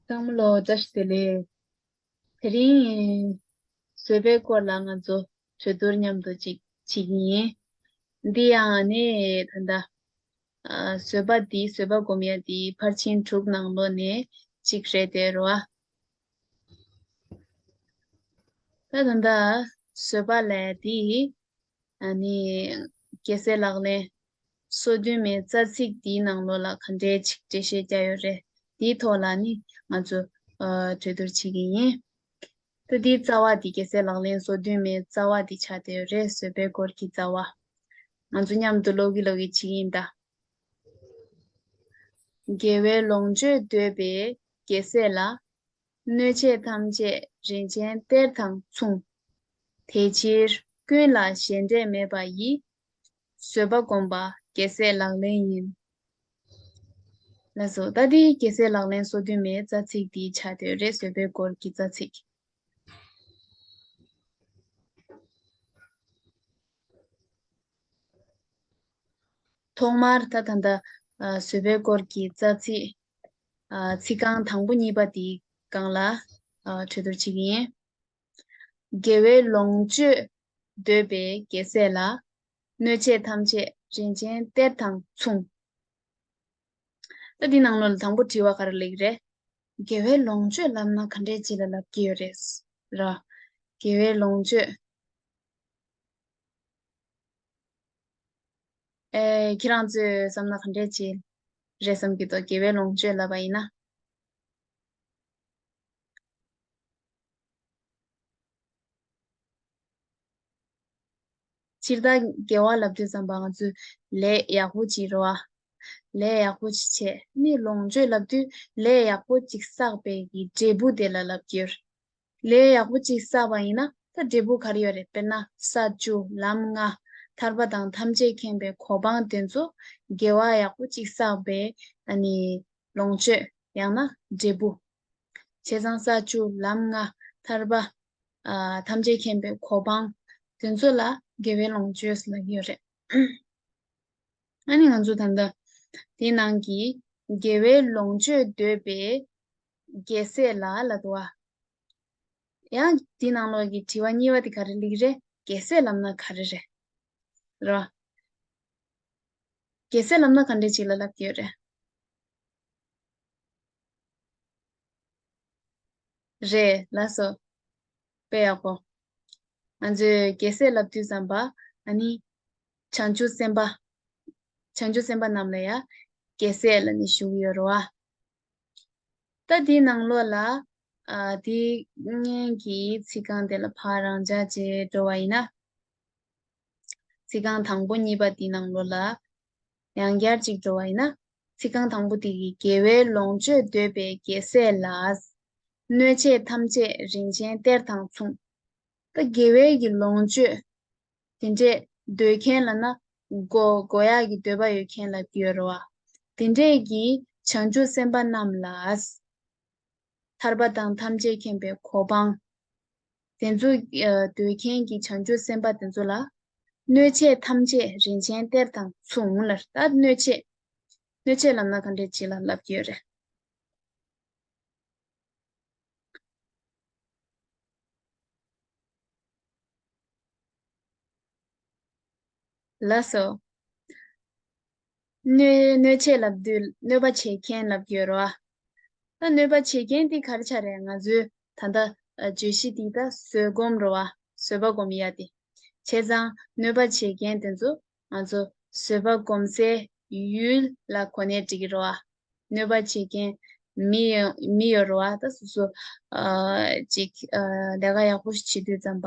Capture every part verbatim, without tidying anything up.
ཚང་མ་ལ་བཀྲ་ཤིས་བདེ་ལེགས། དེ་རིང་བཟོད་པའི་སྐོར་ལ་ང་ཚོ་གྲོས་བསྡུར་མཉམ་དུ་ཅིག་བྱེད་ཀྱི་ཡིན། འདི་ཡང་ནི་ད་ལྟ་ཨ་བཟོད་པ་འདི་བཟོད་པ་སྒོམ་ཡ་འདི་ཕར་ཕྱིན་དྲུག་ནང་ལོགས་ནས་གཅིག་རེད་དེ་རོ། ཨ་ད་ད་ལྟ་བཟོད་པ་ལས་འདི་ཨ་ནི་རྒྱལ་སྲས་ལག་ལེན་སོ་བདུན་མའི་རྩ་ཚིག་འདིའི་ནང་ལོགས་ལ་ག་འདྲའི་ཅིག་འགྲེལ་བཤད་རྒྱག་ཡོད་རེད། འདིའི་ཐོག་ལ་ནི་ང་ཚོ་ཨ་གྲོས་བསྡུར་བྱེད་ཀྱི་ཡིན། ད་འདིའི་རྩ་བ་འདི་རྒྱལ་སྲས་ལག་ལེན་སོ་བདུན་མའི་རྩ་བ་འདི་ཆགས་བསྡད་ཡོད་རེད། བཟོད་པའི་སྐོར་གྱི་རྩ་བ། ང་ཚོ་མཉམ་དུ་ཀློག་གི་ཀློག་གི་ཅིག་ཡིན་ད། དགེ་བའི་ལོངས་སྤྱོད་འདོད་པའི་རྒྱལ་སྲས་ལ། གནོད་བྱེད་ཐམས་ཅད་རིན་ཆེན་གཏེར་དང་མཚུངས། དེ་ཕྱིར་ཀུན་ལ་ཞེ་འགྲས་མེད་པ་ཡི། བཟོད་པ་བསྒོམ་པ་རྒྱལ་སྲས་ལག་ལེན་ཡིན། ལགས་སོ། ད་འདི་རྒྱལ་སྲས་ལག་ལེན་སོ་བདུན་མའི་རྩ་ཚིག་འདི་ཆགས་བསྡད་ཡོད་རེད། བཟོད་པའི་སྐོར་གྱི་རྩ་ཚིག་ཐོག་མར་ད་ད་ལྟ་ཨ་བཟོད་པའི་སྐོར་གྱི་རྩ་ཚིག་ཨ་ཚིག་རྐང་དང་པོ་གཉིས་པ་དེའི་སྒང་ལ་ཨ་གྲོས་བསྡུར་བྱེད་ཀྱི་ཡིན། དགེ་བའི་ལོངས་སྤྱོད་འདོད་པའི་རྒྱལ་སྲས་ལ། གནོད་བྱེད་ཐམས་ཅད་རིན་ཆེན་གཏེར་དང་མཚུངས། ད་འདི་ནང་ལོགས་ལ་དང་པོ་དྲི་བ་ག་རེ་སླེབས་རེད། དགེ་བའི་ལོངས་སྤྱོད་ལབ་ན་ག་འདྲས་ཅིག་ལ་ལབ་ཀྱི་ཡོད་རེད། ར། དགེ་བའི་ལོངས་སྤྱོད། ཨེ་ཁྱེད་རང་ཚོས་བསམ་ན་ག་འདྲས་ཅིག་རེད་བསམ་གྱི་འདུག་དགེ་བའི་ལོངས་སྤྱོད་ལབ་པ་ཡིན་ན། སྤྱིར་བཏང་དགེ་བ་ལབ་དུས་ཙམ་པ་ང་ཚོས་ལས་ཡག་པོ་ཅིག་རེད་བ། ལས་ཡག་པོ་ཅིག་བྱས་ནི་ལོངས་སྤྱོད་ལབ་དུས་ལས་ཡག་པོ་ཅིག་བསགས་པའི་གི་འབྲས་བུ་དེ་ལ་ལབ་ཀྱི་ཡོད། ལས་ཡག་པོ་ཅིག་བསགས་པ་ཡིན་ན་ད་འབྲས་བུ་ག་རེ་ཡོད་རེད། དཔེར་ན་ས་བཅུ་ལམ་ལྔ་ཐར་པ་དང་ཐམས་ཅད་མཁྱེན་པའི་གོ་འཕང་དེ་ཚོ་དགེ་བ་ཡག་པོ་ཅིག་བསགས་པའི་ཨ་ནི་ལོངས་སྤྱོད་ཡང་ན་འབྲས་བུ། བྱས་ཙང་ས་བཅུ་ལམ་ལྔ་ཐར་པ། ཨ་ཐམས་ཅད་མཁྱེན་པའི་གོ་འཕང་དེ་ཚོ་ལ་དགེ་བའི་ལོངས་སྤྱོད་ལབ་ཀྱི་ཡོད་རེད། ཨ་ནི་ང་ཚོ་ད་ལྟ་དེའི་ནང་གི་དགེ་བའི་ལོངས་སྤྱོད་འདོད་པའི་རྒྱལ་སྲས་ལ་ལབ་འདུག་བ། ཡང་དེའི་ནང་ལོགས་ཀྱི་དྲི་བ་གཉིས་པ་དེ་ག་རེ་སླེབས་རེད། རྒྱལ་སྲས་ལབ་ན་ག་རེ་རེད། རེད་བ། རྒྱལ་སྲས་ལབ་ན་ག་འདྲས་ཅིག་ལ་ལབ་ཀྱི་ཡོད་རེད། རེད་ལགས་སོ། དཔེ་ཡག་པོ། ང་ཚོས་རྒྱལ་སྲས་ལབ་དུས་ཙམ་པ་ཨ་ནི་བྱང་ཆུབ་སེམས་དཔའ། བྱང་ཆུབ་སེམས་དཔའ་རྣམས་ལ་ཡང་རྒྱལ་སྲས་ལབ་ནས་ཞུ་གི་ཡོད་རེད་བ། ད་དེའི་ནང་ལོགས་ལ་ཨ་དེ་སྔོན་གྱི་ཚིག་རྐང་དེ་ལ་ཕར་རང་འཇགས་བྱས་འགྲོ་བ་ཡིན་ན། ཚིག་རྐང་དང་པོ་གཉིས་པ་དེའི་ནང་ལོགས་ལ་ཡང་བསྐྱར་ཅིག་འགྲོ་བ་ཡིན་ན། ཚིག་རྐང་དང་པོ་དེ་གི་དགེ་བའི་ལོངས་སྤྱོད་འདོད་པའི་རྒྱལ་སྲས་ལ། གནོད་བྱེད་ཐམས་ཅད་རིན་ཆེན་གཏེར་དང་མཚུངས། ད་དགེ་བའི་གི་ལོངས་སྤྱོད་དེ་འདྲས་འདོད་མཁན་ལབ་ན་དགོ་དགོ་ཡག་གི་འདོད་པ་ཡོད་མཁན་ལབ་ཀྱི་ཡོད་རེད་བ། དེ་འདྲས་ཀྱི་བྱང་ཆུབ་སེམས་དཔའ་རྣམས་ལ། ཐར་པ་དང་ཐམས་ཅད་མཁྱེན་པའི་གོ་འཕང་། དེ་ཚོ་ཨ་འདོད་མཁན་གྱི་བྱང་ཆུབ་སེམས་དཔའ་དེ་ཚོ་ལ། གནོད་བྱེད་ཐམས་ཅད་རིན་ཆེན་གཏེར་དང་མཚུངས་ལབ། ད་གནོད་བྱེད། གནོད་བྱེད་ལབ་ན་ག་འདྲས་ཅིག་ལ་ལབ་ཀྱི་ཡོད་རེད། ལགས་སོ། གནོད་གནོད་བྱེད་ལབ་དུས་གནོད་པ་བྱེད་མཁན་ལབ་ཀྱི་ཡོད་རེད་བ། ད་གནོད་པ་བྱེད་མཁན་དེ་ག་རེ་ཆགས་རེད། ང་ཚོའི་ད་ལྟ་ཨ་བརྗོད་གཞི་འདི་ད་བཟོད་སྒོམ་རེད་བ། བཟོད་པ་སྒོམ་ཡ་དེ། བྱས་ཙང་གནོད་པ་བྱེད་མཁན་དེ་ཚོ་ང་ཚོ་བཟོད་པ་སྒོམ་སའི་ཡུལ་ལ་གོ་ནས་འགྲིག་གི་རེད་བ། གནོད་པ་བྱེད་མཁན་མི་ཡོ་མི་ཡོད་རེད་བ། ད་སོ་སོ་ཨ་ཅིག་ཨ་ལས་ཀ་ཡག་པོ་ཞིག་བྱེད་དུས་ཙམ་པ་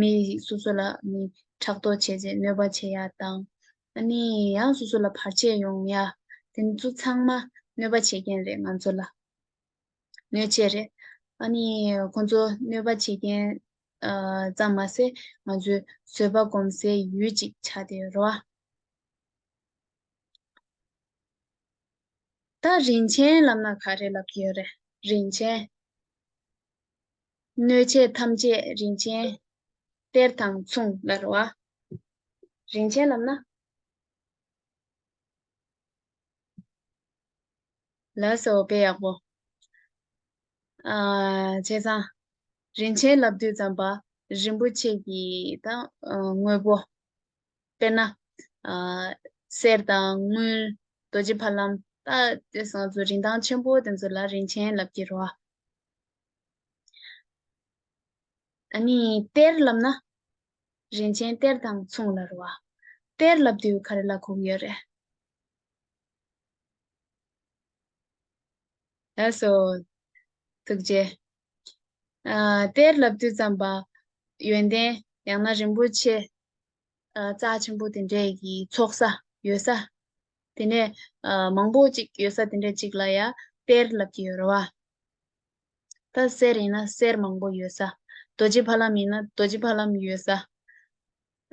མི་སོ་སོ་ལ་མི་ཕྲག་དོག་བྱས་རྗེས་གནོད་པ་བྱེད་ཡ་དང་། ཨ་ནི་ཡང་སོ་སོ་ལ་བར་ཆད་ཡོང་ཡ། དེ་ཚོ་ཚང་མ་གནོད་པ་བྱེད་མཁན་རེད། ང་ཚོ་ལ་གནོད་བྱེད་རེད། ཨ་ནི་ཁོ་ཚོ་གནོད་པ་བྱེད་མཁན་ཨ་ཙམ་མ་ཟད་ང་ཚོའི་བཟོད་པ་སྒོམ་སའི་ཡུལ་ཅིག་ཆགས་བསྡད་ཡོད་རེད་བ། ད་རིན་ཆེན་ལབ་ན་ག་རེ་ལབ་ཀྱི་ཡོད་རེད། རིན་ཆེན། གནོད་བྱེད་ཐམས་ཅད་རིན་ཆེན་གཏེར་དང་མཚུངས་ལབ་རེད་བ། རིན་ཆེན་ལབ་ན། ལགས་སོ། དཔེ་ཡག་པོ། ཨ། བྱས་ཙང་། རིན་ཆེན་ལབ་དུས་ཙམ་པ། རིན་པོ་ཆེ་གི་ད་དངོས་པོ། དཔེར་ན། ཨ། གསེར་དང་དངུལ། རྡོ་རྗེ་ཕ་ལམ། ད་དེ་ཚོ་ང་ཚོ་རིན་ཐང་ཆེན་པོ་དེ་ཚོ་ལ་རིན་ཆེན་ལབ་ཀྱི་རེད་བ། ཨ་ནི་གཏེར་ལབ་ན། རིན་ཆེན་གཏེར་དང་མཚུངས་ལབ་རེད་བ། གཏེར་ལབ་དུས་ག་རེ་ལ་གོ་གི་ཡོད་རེད། ལགས་སོ། ཐུགས་རྗེ། ཨ། གཏེར་ལབ་དུས་ཙམ་པ། ཡོན་ཏན་ཡང་ན་རིན་པོ་ཆེ། ཨ། རྩ་ཆེན་པོ་དེ་འདྲས་ཀྱི་ཚོགས་ས་ཡོད་ས། དེ་ནས། ཨ། མང་པོ་ཅིག་ཡོད་ས་དེ་འདྲས་ཅིག་ལ་ཡ་གཏེར་ལབ་ཀྱི་ཡོད་རེད་བ། ད་གསེར་ཡིན་ན་གསེར་མང་པོ་ཡོད་ས། རྡོ་རྗེ་ཕ་ལམ་ཡིན་ན་རྡོ་རྗེ་ཕ་ལམ་ཡོད་ས།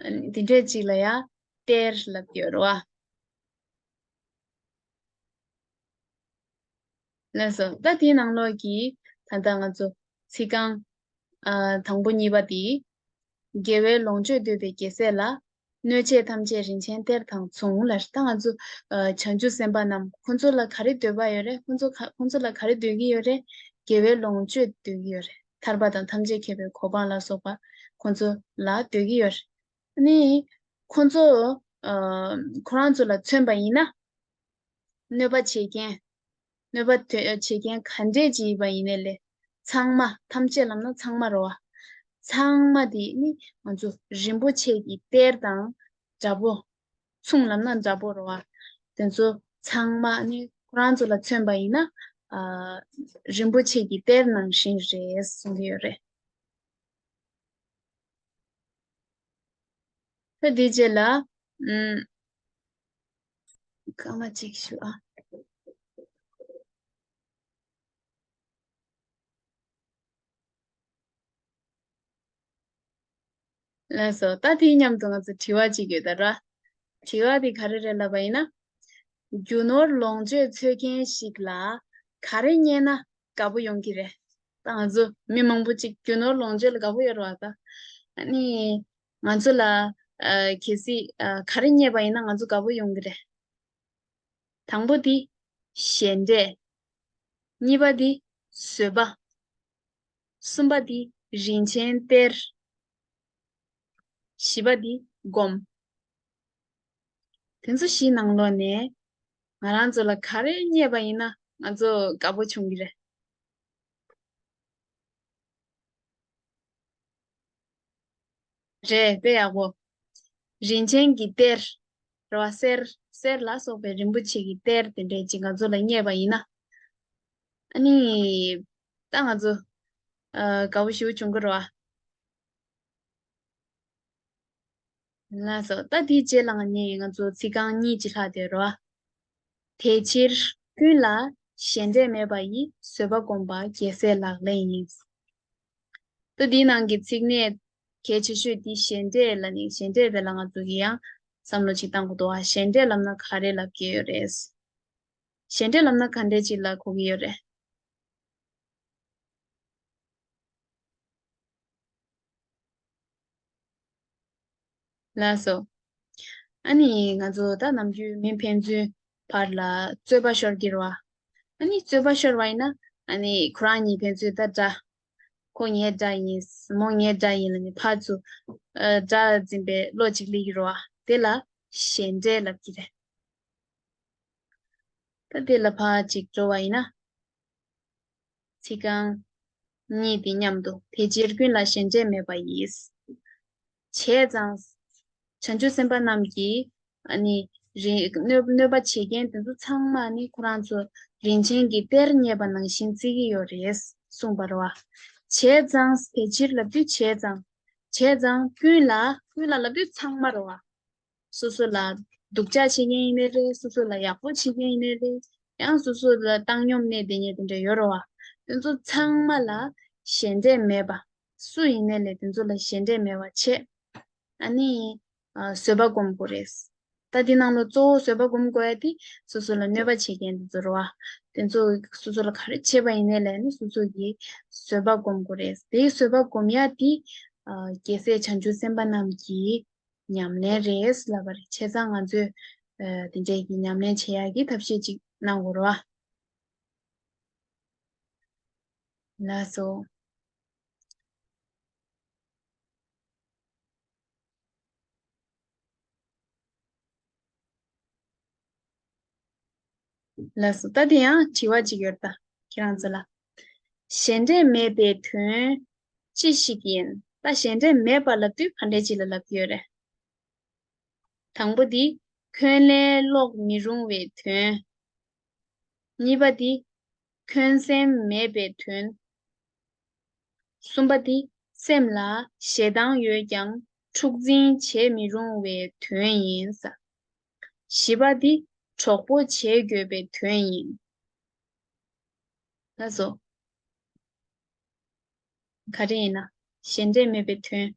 ཨ། དེ་འདྲས་ཅིག་ལ་ཡ་གཏེར་ལབ་ཀྱི་ཡོད་རེད་བ། ལགས་སོ། ད་དེའི་ནང་ལོགས་ཀྱི་ད་ལྟ་ང་ཚོ་ཚིག་རྐང་། ཨ། དང་པོ་གཉིས་པ་དེ། དགེ་བའི་ལོངས་སྤྱོད་འདོད་པའི་རྒྱལ་སྲས་ལ། སྣོད་ཆས་ཐམས་ཅད་རིན་ཆེན་གཏེར་དང་མཚུངས་ལབ། ད་ང་ཚོ། ཨ། བྱང་ཆུབ་སེམས་དཔའ་རྣམས་ཁོང་ཚོ་ལ་ག་རེ་འདོད་པ་ཡོད་རེད། ཁོང་ཚོ་ག- ཁོང་ཚོ་ལ་ག་རེ་འདོད་ཀྱི་ཡོད་རེད། དགེ་བའི་ལོངས་སྤྱོད་འདོད་ཀྱི་ཡོད་རེད། ཐར་པ་དང་ཐམས་ཅད་མཁྱེན་པའི་གོ་འཕང་ལ་སོགས་པ་ཁོང་ཚོ་ལ་འདོད་ཀྱི་ཡོད་རེད། ཨ་ནི་ཁོང་ཚོ། ཨ། ཁོ་རང་ཚོ་ལ་མཚོན་པ་ཡིན་ན། གནོད་པ་བྱེད་མཁན། གནོད་པ་དོ- བྱེད་མཁན་ག་འདྲས་ཅིག་ཡིན་པ་ཡིན་ནའི་ལས། ཚང་མ་ཐམས་ཅད་ལབ་ན་ཚང་མ་རེད་བ། ཚང་མ་དེ་ནི་ང་ཚོ་རིན་པོ་ཆེ་གི་གཏེར་དང་འདྲ་པོ། མཚུངས་ལབ་ན་འདྲ་པོ་རེད་བ། དེ་ཚོ་ཚང་མ་ནི་ཁོ་རང་ཚོ་ལ་མཚོན་པ་ཡིན་ན། ཨ། རིན་པོ་ཆེ་གི་གཏེར་ནང་བཞིན་རེད་གསུང་གི་ཡོད་རེད། ད་དེའི་རྗེས་ལ། ཨུམ། སྐར་མ་གཅིག་ཞུ་ཨ། ལགས་སོ། ད་དེའི་མཉམ་དུ་ང་ཚོ་དྲི་བ་གཅིག་ཡོད་ད་ར། དྲི་བ་དེ་ག་རེ་རེད་ལབ་པ་ཡིན་ན། རྒྱུ་ནོར་ལོངས་སྤྱོད་འཚོལ་མཁན་ཞིག་ལ་ག་རེ་རྙེད་ན་དགའ་པོ་ཡོང་གི་རེད། ད་ང་ཚོ་མི་མང་པོ་ཅིག་རྒྱུ་ནོར་ལོངས་སྤྱོད་ལ་དགའ་པོ་ཡོད་རེད་བ་ད། ཨ་ནི། ང་ཚོ་ལ། ཨ། གལ་སྲིད། ཨ། ག་རེ་རྙེད་པ་ཡིན་ན་ང་ཚོ་དགའ་པོ་ཡོང་གི་རེད། དང་པོ་དེ་ཞལ་འབྲས། གཉིས་པ་དེ་བཟོད་པ། གསུམ་པ་དེ་རིན་ཆེན་གཏེར། བཞི་པ་དེ་སྒོམ། དེ་ཚོ་བཞི་ནང་ལོགས་ནས་ང་རང་ཚོ་ལ་ག་རེ་རྙེད་པ་ཡིན་ན་ང་ཚོ་དགའ་པོ་བྱུང་གི་རེད། རེད་དཔེ་ཡག་པོ། རིན་ཆེན་གྱི་གཏེར། རེད་བ། གསེར། གསེར་ལ་སོགས་པའི་རིན་པོ་ཆེ་གི་གཏེར་དེ་འདྲས་ཅིག་ང་ཚོ་ལ་རྙེད་པ་ཡིན་ན། ཨ་ནི། ད་ང་ཚོ། ཨ། དགའ་པོ་ཞེ་པོ་བྱུང་གི་རེད་བ། ལགས་སོ། ད་དེའི་རྗེས་ལ་ནི་ང་ཚོ་ཚིག་རྐང་གཉིས་ཅིག་ལྷག་བསྡད་རེད་བ། དེ་ཕྱིར་ཀུན་ལ་ཞལ་འབྲས་མེད་པ་ཡི། བཟོད་པ་བསྒོམ་པ་རྒྱལ་སྲས་ལག་ལེན་ཡིན། ད་འདིའི་ནང་གི་ཚིག་གནད་གལ་ཆེ་ཤོས་འདི་ཞལ་འབྲས་ལ་ནི། ཞལ་འབྲས་དེ་ལ་ང་ཚོ་གིས་ཡང་བསམ་བློ་ཅིག་བཏང་དགོས་འདུག་བ། ཞལ་འབྲས་ལབ་ན་ག་རེ་ལབ་ཀྱི་ཡོད་རེད། ཞལ་འབྲས་ལབ་ན་ག་འདྲས་ཅིག་ལ་གོ་གི་ཡོད་རེད། ལགས་སོ། ཨ་ནི་ང་ཚོ་ད་ནམ་རྒྱུན་མི་ཕན་ཚུན་བར་ལ་རྩོད་པ་ཤོར་གྱི་རེད་བ། ཨ་ནི་རྩོད་པ་ཤོར་བ་ཡིན་ན་ཨ་ནི་ཁོ་རང་གཉིས་ཕན་ཚུན་ད་དགྲ། ཁོ་ངའི་དགྲ་ཡིན། མོ་ངའི་དགྲ་ཡིན་ལབ་ནས་ཕར་ཚུར། ཨ། དགྲ་འཛིན་པའི་བློ་གཅིག་སླེབས་ཀྱི་རེད་བ། དེ་ལ་ཞེ་འགྲས་ལབ་ཀྱི་རེད། ད་དེ་ལ་ཕར་ཅིག་འགྲོ་བ་ཡིན་ན། ཚིག་རྐང་གཉིས་དེ་མཉམ་དུ། དེ་ཕྱིར་ཀུན་ལ་ཞེ་འགྲས་མེད་པ་ཡིས། བྱས་ཙང་། བྱང་ཆུབ་སེམས་དཔའ་རྣམས་ཀྱིས་ཨ་ནི་རི་གནོད་གནོད་པ་བྱེད་མཁན་དེ་ཚོ་ཚང་མ་ནི་ཁོ་རང་ཚོ་རིན་ཆེན་གྱི་གཏེར་རྙེད་པ་ནང་བཞིན་བརྩི་གི་ཡོད་རེད་གསུངས་པ་རེད་བ། བྱས་ཙང་། དེ་ཕྱིར་ལབ་དུས་བྱས་ཙང་། བྱས་ཙང་ཀུན་ལ། ཀུན་ལ་ལབ་དུས་ཚང་མ་རེད་བ། སོ་སོ་ལ་སྡུག་ཅག་བྱེད་མཁན་ཡིན་ནའི་རེད། སོ་སོ་ལ་ཡག་པོ་བྱེད་མཁན་ཡིན་ནའི་རེད། ཡང་སོ་སོ་ལ་བཏང་སྙོམས་གནས་བསྡད་མཁན་དེ་འདྲ་ཡོད་རེད་བ། དེ་ཚོ་ཚང་མ་ལ་ཞེ་འགྲས་མེད་པ། སུ་ཡིན་ནའི་ལས་དེ་ཚོ་ལ་ཞེ་འགྲས་མེད་པ་བྱས། ཨ་ནི། ཨ། བཟོད་པ་སྒོམ་དགོས་རེད། ད་འདི་ནང་ལ་གཙོ་བོ་བཟོད་པ་སྒོམ་དགོས་ཡ་དེ་སོ་སོ་ལ་གནོད་པ་བྱེད་མཁན་དེ་ཚོ་རེད་བ། དེ་ཚོ་སོ་སོ་ལ་ག་རེ་བྱས་པ་ཡིན་ནའི་ལས་ནི་སོ་སོ་གིས་བཟོད་པ་སྒོམ་དགོས་རེད། དེའི་བཟོད་པ་སྒོམ་ཡ་དེ། ཨ། རྒྱལ་སྲས་བྱང་ཆུབ་སེམས་དཔའ་རྣམས་ཀྱི་ཉམས་ལེན་རེད་ལབ་པ་རེད། བྱས་ཙང་ང་ཚོས། ཨ། དེ་འདྲའི་གི་ཉམས་ལེན་བྱེད་ཡག་གི་ཐབས་ཤེས་ཅིག་གནང་དགོས་རེད་བ། ལགས་སོ། ལགས་སོ། ད་དེ་ཡང་དྲི་བ་གཅིག་ཡོད་ད། ཁྱེད་རང་ཚོ་ལ། གཞན་འབྲས་མེད་པའི་དོན་ཅི་ཞིག་ཡིན། ད་གཞན་འབྲས་མེད་པ་ལབ་དུས་ག་འདྲས་ཅིག་ལ་ལབ་ཀྱི་ཡོད་རེད། དང་པོ་འདི། འཁོན་ལན་སློག་མི་རུང་བའི་དོན། གཉིས་པ་འདི། འཁོན་སེམས་མེད་པའི་དོན། གསུམ་པ་འདི། སེམས་ལ་ཞེ་སྡང་ཡོད་ཀྱང་འཁྲུག་འཛིང་བྱེད་མི་རུང་བའི་དོན་ཡིན། བཞི་པ་འདི། གྲོགས་པོ་བྱེད་དགོས་པའི་དོན་ཡིན། ལགས་སོ། ག་རེ་ཡིན་ན། གཞན་འབྲས་མེད་པའི་དོན།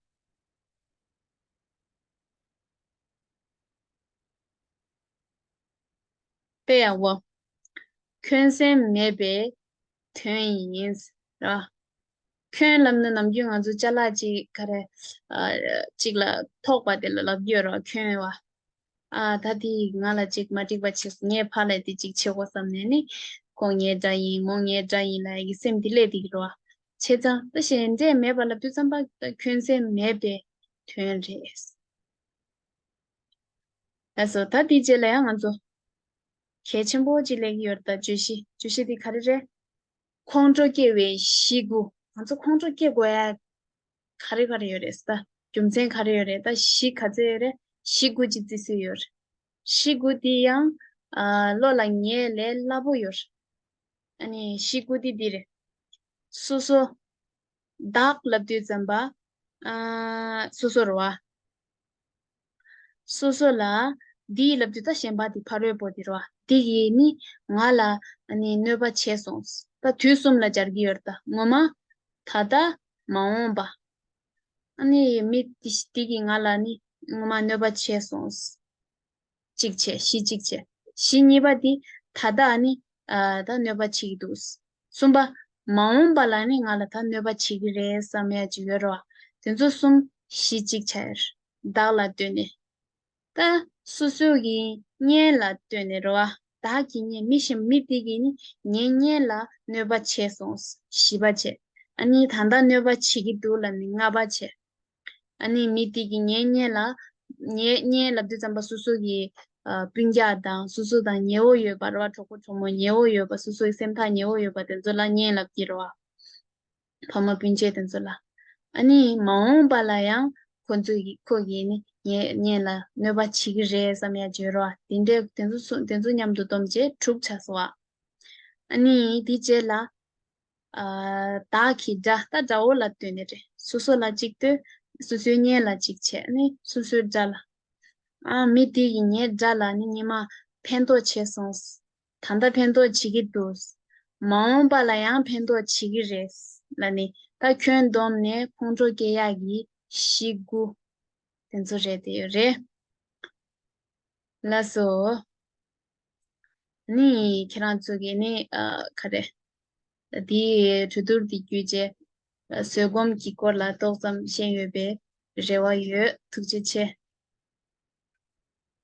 དཔེ་ཡག་པོ། འཁོན་སེམས་མེད་པའི་དོན་ཡིན། ར། འཁོན་ལབ་ན་ནམ་རྒྱུན་ང་ཚོ་ཅ་ལག་ཅིག་ག་རེ། ཨ། ཅིག་ལ་ཐོགས་པ་དེ་ལ་ལབ་ཀྱི་ཡོད་ར། འཁོན་བ། ཨ། ད་དེ་ང་ལ་ཅིག་མ་འགྲིག་པ་བྱས་སོང་། ངས་ཕར་ལ་དེ་ཅིག་བྱེད་དགོས་བསམ་ནས་ནི། ཁོ་ངའི་དགྲ་ཡིན། མོ་ངའི་དགྲ་ཡིན་ལབ་ཡ་གི་སེམས་དེ་སླེབས་བསྡད་ཀྱི་རེད་བ། བྱས་ཙང་ད་གཞན་འབྲས་མེད་པ་ལབ་དུས་ཙམ་པ་ད་འཁོན་སེམས་མེད་པའི་དོན་རེད། ལགས་སོ། ད་དེའི་རྗེས་ལ་ཡང་ང་ཚོ་གལ་ཆེན་པོ་ཅིག་སླེབས་ཀྱི་ཡོད་རེད། ད་བརྗོད་གཞི། བརྗོད་གཞི་དེ་ག་རེ་རེད། ཁོང་ཁྲོ་སྐྱེ་བའི་གཞི་དགུ། ང་ཚོ་ཁོང་ཁྲོ་སྐྱེ་དགོས་ཡ་ག་རེ་ག་རེ་ཡོད་རེད་ཟེར། ད་རྒྱུ་མཚན་ག་རེ་ཡོད་རེད། ད་གཞི་ག་ཚོད་ཡོད་རེད། གཞི་དགུ་ཅིག་བརྩི་སྲོལ་ཡོད་རེད། གཞི་དགུ་དེ་ཡང་། ཨ། བློ་ལ་ངེས་ལས་སླ་པོ་ཡོད་རེད། ཨ་ནི་གཞི་དགུ་དེ་འདི་རེད། སོ་སོ། བདག་ལབ་དུས་ཙམ་པ། ཨ། སོ་སོ་རེད་བ། སོ་སོ་ལ། འདི་ལབ་དུས་ད་གཞན་པ་དེ་ཕ་རོལ་པོ་དེ་རེད་བ། འདི་ཡིས་ནི་ང་ལ་ནི་གནོད་པ་བྱས་སོང་། ད་དུས་གསུམ་ལ་སྦྱར་གྱི་ཡོད་རེད། ད་སྔོན་མ། ད་ལྟ། མ་འོངས་པ། ཨ་ནི་མི་དེ་དེ་གིས་ང་ལ་ནི་སྔོན་མ་གནོད་པ་བྱས་སོང་། གཅིག་བྱས། གཞི་གཅིག་བྱས། གཞི་གཉིས་པ་འདི། ད་ལྟ་ནི། ཨ། ད་གནོད་པ་བྱེད་ཀྱི་འདུག། གསུམ་པ། མ་འོངས་པ་ལ་ནི་ང་ལ་ད་གནོད་པ་བྱེད་ཀྱི་རེད་བསམ་ཡ་ཅིག་ཡོད་རེད་བ། དེ་ཚོ་གསུམ་གཞི་གཅིག་ཆགས་ཡོད་རེད། བདག་ལ་ལྟོས་ནས། ད་སོ་སོ་གི་གཉེན་ལ་ལྟོས་ནས་རེད་བ། བདག་གི་གཉེན། མི་གཞན། མི་དེ་གིས་ནི་ངའི་གཉེན་ལ་གནོད་པ་བྱས་སོང་། བཞི་པ་བྱས། ཨ་ནི་ད་ལྟ་གནོད་པ་བྱེད་ཀྱི་འདུག་ལབ་ནི་ལྔ་པ་བྱས། ཨ་ནི་མི་དེ་གིས་ངའི་གཉེན་ལ། ངའི་གཉེན་ལབ་དུས་ཙམ་པ་སོ་སོ་གི། ཨ། སྤུན་ཀྱག་དང་སོ་སོ་དང་ཉེ་བོ་ཡོད་པ་རེད་བ། གྲོགས་པོ་གྲོགས་མོ་ཉེ་བོ་ཡོད་པ། སོ་སོའི་སེམས་ཐག་ཉེ་བོ་ཡོད་པ་དེ་ཚོ་ལ་གཉེན་ལབ་ཀྱི་རེད་བ། ཕ་མ་སྤུན་མཆེད་དེ་ཚོ་ལ། ཨ་ནི་མ་འོངས་པ་ལ་ཡང་ཁོ་ཚོ་གིས། ཁོ་གིས་ནི་ངའི་གཉེན་ལ་གནོད་པ་བྱེད་ཀྱི་རེད་བསམ་ཡ་བརྗོད་རེད་བ། དེ་འདྲའི་དེ་ཚོ་གསུམ། དེ་ཚོ་མཉམ་དུ་བསྡོམས་བྱས་དྲུག་ཆགས་སོང་བ། ཨ་ནི་དེའི་རྗེས་ལ། ཨ། བདག་གི་དགྲ། ད་དགྲ་བོ་ལ་ལྟོས་ནས་རེད། སོ་སོ་ལ་གཅིག་ལྟོས། སོ་སོའི་གཉེན་ལ་གཅིག་བྱས། ཨ་ནི་སོ་སོའི་དགྲ་ལ། ཨ། མི་དེ་ཡིས་ངའི་དགྲ་ལ་ནི་སྔོན་མ་ཕན་ཐོགས་བྱས་སོང་། ད་ལྟ་ཕན་ཐོགས་བྱེད་ཀྱི་འདུག། མ་འོངས་པ་ལ་ཡང་ཕན་ཐོགས་བྱེད་ཀྱི་རེད་ལབ་ནི། ད་ཁྱོན་བསྡོམས་ནས་ཁོང་ཁྲོ་སྐྱེ་ཡག་གི་གཞི་དགུ་དེ་ཚོ་རེད། དེ་ཡོད་རེད། ལགས་སོ། ནི་ཁྱེད་རང་ཚོ་གིས་ནི། ཨ། ག་རེ། འདིའི་གྲོས་བསྡུར་འདི་བརྒྱུད་རྗེས། ཨ། བཟོད་སྒོམ་གྱི་སྐོར་ལ་ཏོག་ཙམ་ཤེས་ཡོད་པའི་རེ་བ་ཡོད། ཐུགས་རྗེ་ཆེ།